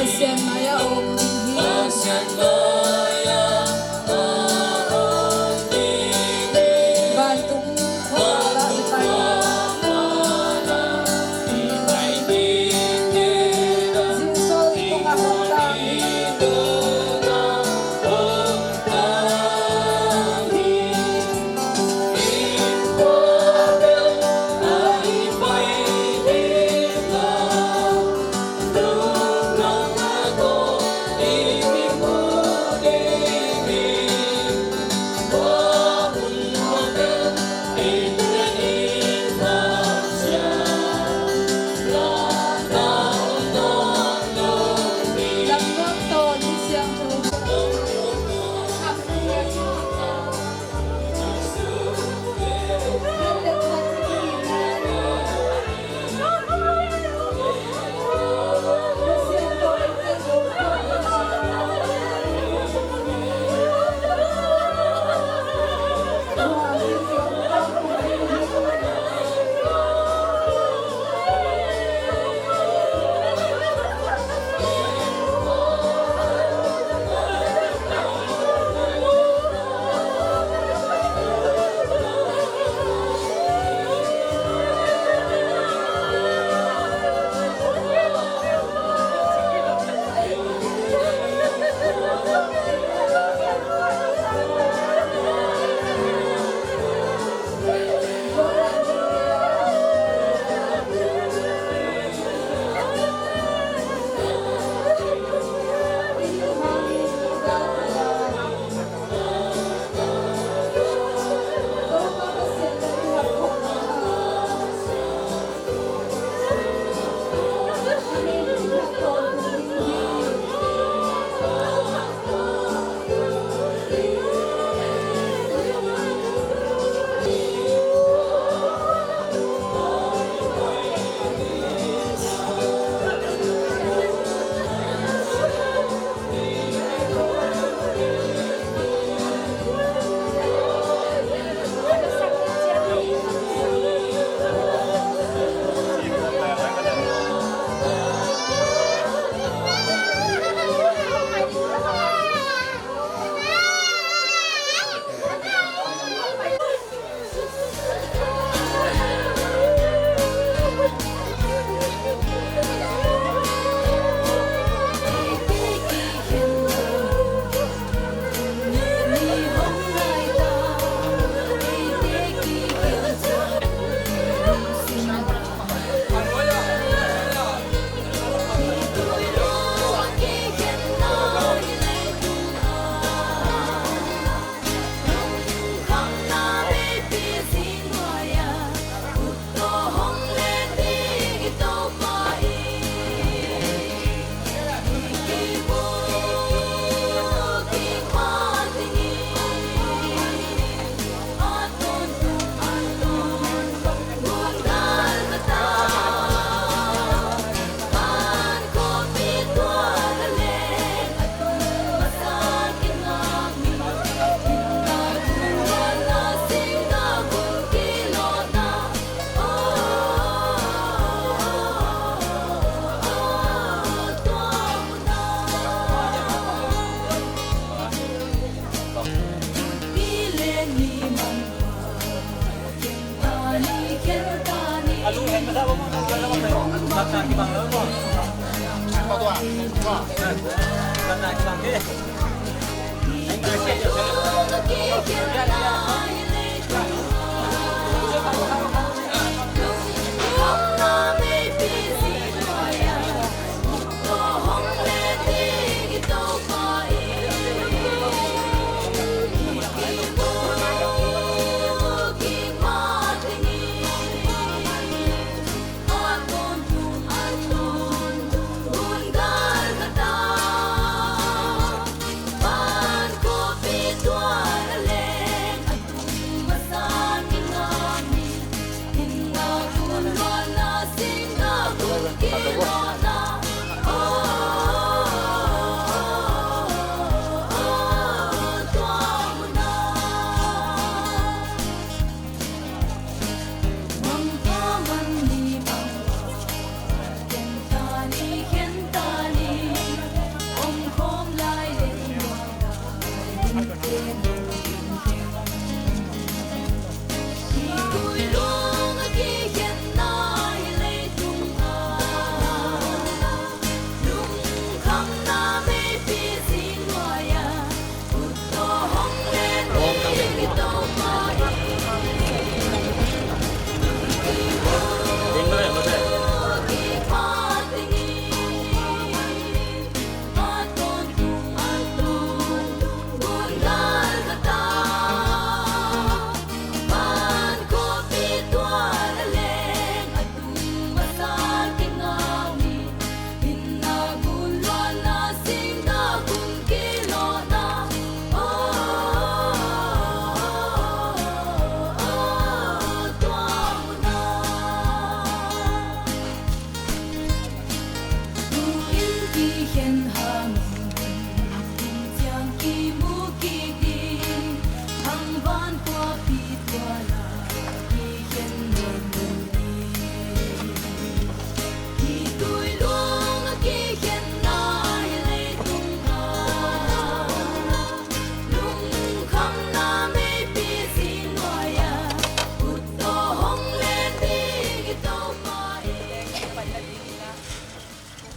Pasian mai-ah om ding hi.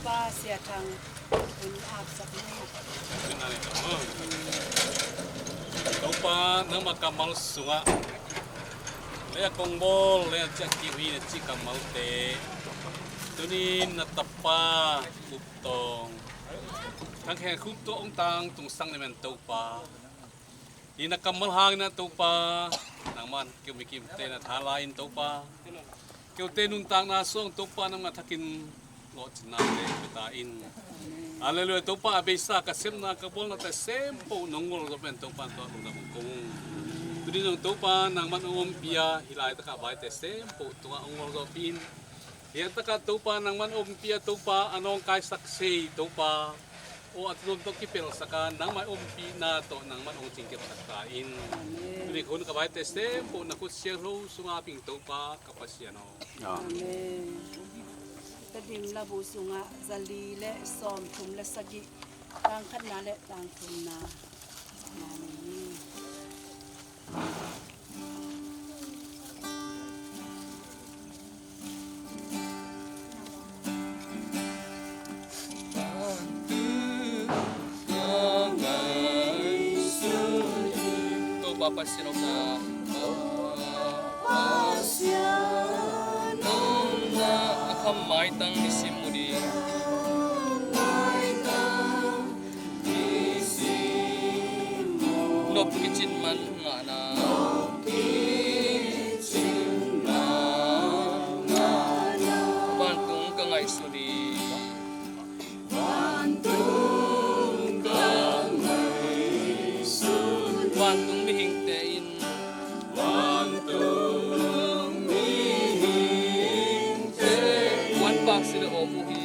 Upa Sia Thang hun apsak ni. Topa, nangma kammal sungah lei a kong bawl, lei a ciah kik uh hi na cih kammalte, tunin na tapa Kup Tawng, Thang Khen Kup Tawng tang tungsang ni men Topa. Hi na kammal hangin ah Topa, nangman keu mi kimte na tha la-in Topa, keute nuntakna sung Topa nangma thakin lawhcinna te pia ta in. Halleluiah. Topa, a beisa ka sepna ka bawlnate sempoh nong ngol zawh pen Topa tua lungdam kong ko ung. Tuni zong Topa nangman hong ompih a, hih laitakah vaite sempoh tungah hong ngol zawhpih in. Hih takah Topa nangman ompih a Topa, a nawngkaisak sei Topa, aw a tuam tawh kipelsak a nangmah i ompihna tawh nangman hong cingkepsak ta in. Amen. Tuni hun ka vaite sempoh na khut siangtho sungah ping Topa ka Pasian aw. Amen. Tedim labu sungah zali le sawmthum le sagih, tangkhatna le tangthumna. Amen. Topa Pasian aw, Pasian aw, na a kham maitang nisim mu ding. Nop kicin man ngahna. Vantung ka ngaihsut hi. Vantung mihingte in. Vantung mihingte in. Wan paksi le om uh hi.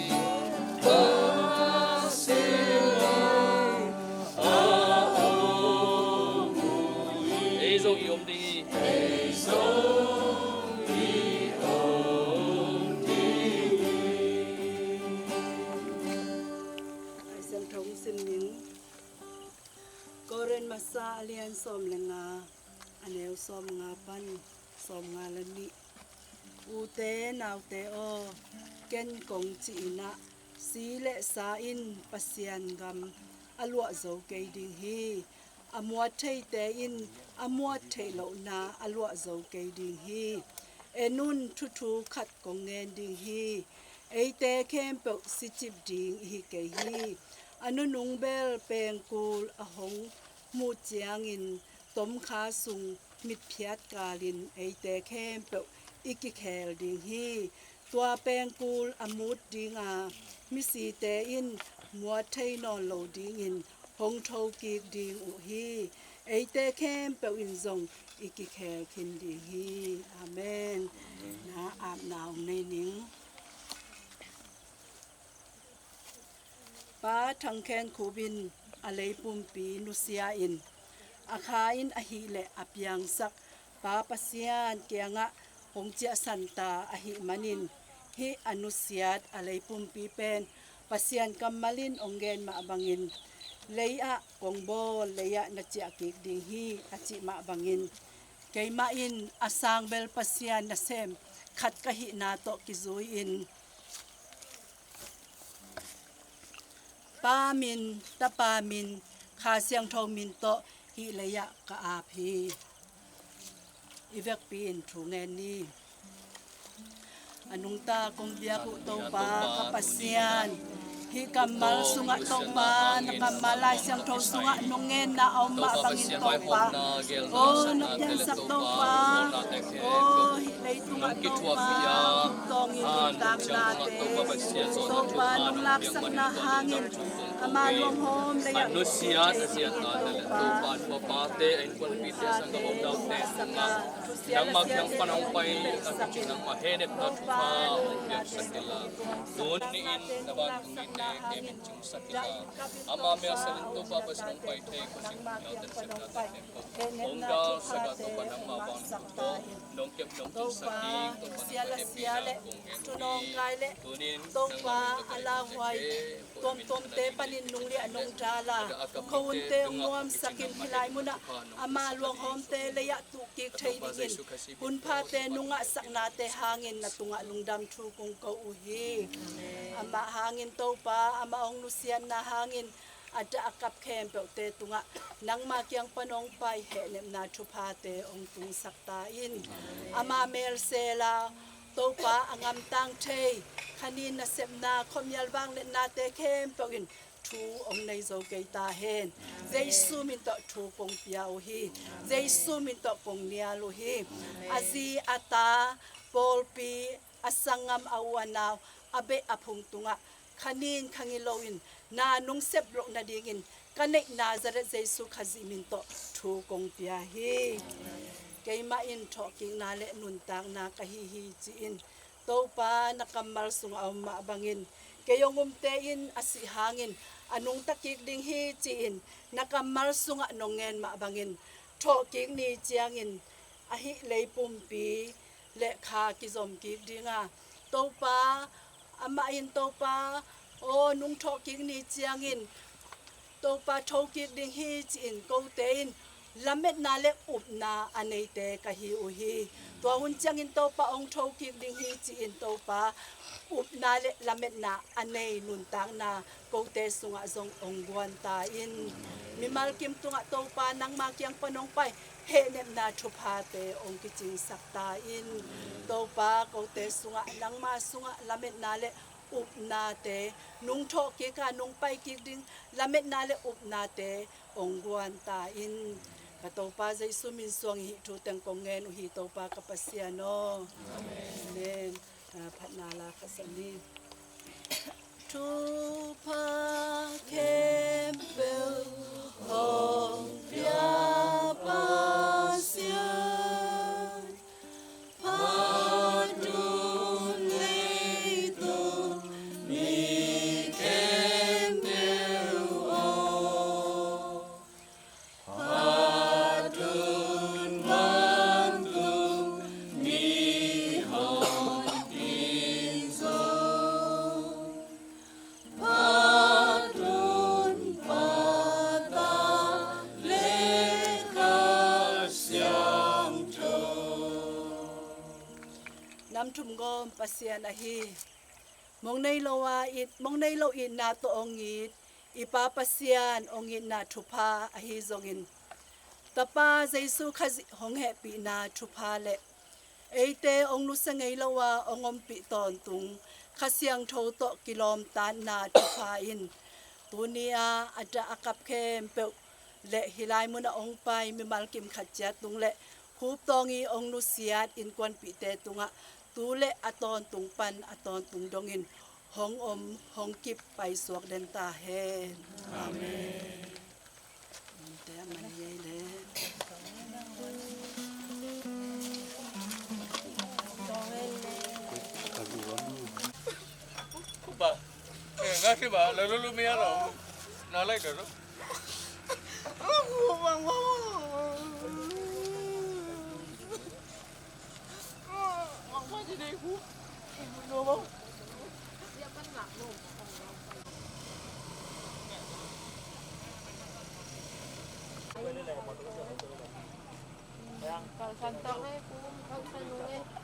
Ei zong i om ding hi. Lai Siangtho hong sim ning. Korin masa a lian sawm le nga, A neu sawmnga pan sawmnga le nih. Ute naute aw, ken kong cih in ah, si le sa in Pasian gam a luah zo kei ding hi. A muat theite in a muat theih lohna a luah zo kei ding hi. En un, thuthu khat kong ngen ding hi. Eite khempeuh sicip ding i hi kei hi. A nunung bel pengkul a hong muh ciangin tomkha sung mitphiat kalin eite khempeuh i kikhel ding hi. Tua pengkul a mut dinga misite in muat thei nawn lo dingin hong thokik ding uh hi. Eite khempeuh in zong i kikhel khin ding hi. Amen. Na apna hong nei ning. Pa Thang Khen Khup in a lei pumpi nusia in, a kha in ahih leh a piangsak Pa Pasian kiangah hong ciahsan ta ahih manin, hih a nusiat a lei pumpi pen Pasian kammal in hong gen mah bangin, lei ah kong bawl, lei ah na ciah kik ding hi, a cih mah bangin, keimah in a sang bel Pasian nasem khat ka hihna tawh kizui-in, Pa min, Tapa min, Kha Siangtho min tawh hih lei ah ka ap hi. I vekpi in thu ngen ni. A nungta kong biak uh Topa ka Pasian, hih kammal sungah Topa, na kammal Lai Siangtho sungah nong ngenna a om mah bangin Topa, aw na piansak Topa, aw hih leitungah Topa, tawngin nuntaknate Topa nong laksakna hangin ama luanghawm lei ah nusia a siatna le Topa, Topa pate a innkuanpihte a sanggam omdaute tungah nangmah kiang pan hong pai a kicing nangmah hehnepna thupha hong piaksak inla, tuni in na vantung mite kem in cingsak inla, ama mel selin Topa Pasian hong pai thei khuazing yauten sepnate khempeuh hong galsak a, Topa nangmah vantung tawh nong kep nong cingsak ding Topa nangmah hehpihna kong ngen uh hi. Tuni in Topa a lauhuai tuamtuamte panin nung liah nung dala, khuahunte hong nuamsakin hih lai munah ama luanghawmte lei ah tuhkik thei dingin hunphate nungah saknate hangin na tungah lungdam thu kong ko uh hi. Amah hangin Topa, amah hong nusiatna hangin a dah a kap khempeuhte tungah nangma kiang pan hong pai hehnepna thuphate hong tungsak ta in. Ama mel sela Topa a ngamtang thei khanin nasepna khuamial vangliatnate khempeuh in thu hong nei zo kei ta hen. Jesu min tawh thu kong pia uh hi. Jesu min tawh kong nial uh hi. A zi a ta, pawlpi, a sanggam, a u a nau, a beh a phung tungah khanin khangilo in na nong sep loh nadingin ka neih Nazareth Jesu Khazih min tawh thu kong pia hi. Keimah in thawhkikna le nuntakna ka hi hi ci-in Topa na kammal sungah a om mah bangin, kei hong umte in a sih hangin a nungta kik ding hi ci-in na kammal sungah nong ngen mah bangin, thawhkik ni ciangin a hih lei pumpi le kha kizom kik dinga, Topa, amah in Topa, aw nung thawhkik ni ciangin Topa thokik ding hi ci-in kote in lametna le upna a neite ka hi uh hi. Tua hun ciangin Topa hong thokik ding hi ci-in Topa upna le lametna a nei nuntakna kote sungah zong hong guan ta in. Mimal kim tungah Topa nangma kiang pan hong pai hehnepna thuphate hong kicingsak ta in. Topa kote sungah nangma sungah lametna le upnate, nung thawhkik a nung paikik ding lametna le upnate hong guan ta in. Ka Topa Jesu min suang hih thu teng kong ngen uh hi Topa ka Pasian aw. Amen. Ah, phatna la khat sa ni. Thupha khempeuh hong pia Pasian, phat un leitung mi khempeuh aw. Phat un vantung mihon in zong. Phat un Pa, Ta le Thumgawm Pasian ahi. Mong nei lo a it, mong nei lo itna tawh hong it i Pa Pasian hong itna thupha ahi zongin, Tapa Jesu Khazih hong hehpihna thupha le eite hong nusia ngei lo a hong ompih tawntung Kha Siangtho tawh kilawmtatna thupha in tuni a a dah a kap khempeuh le hih lai mun a hong pai mimal kim khat ciat tung le khup tawng i hong nusiat innkuanpihte tungah tu le a tawntung pan a tawntung dongin hong om hong kip paisuak den ta hen. Amen. Te a man ngei le. Kuba. Eh, nga kiba, lalu lu mia lo. Na lai dolo. Kalsan tawh ngai pu, kalsan ngai.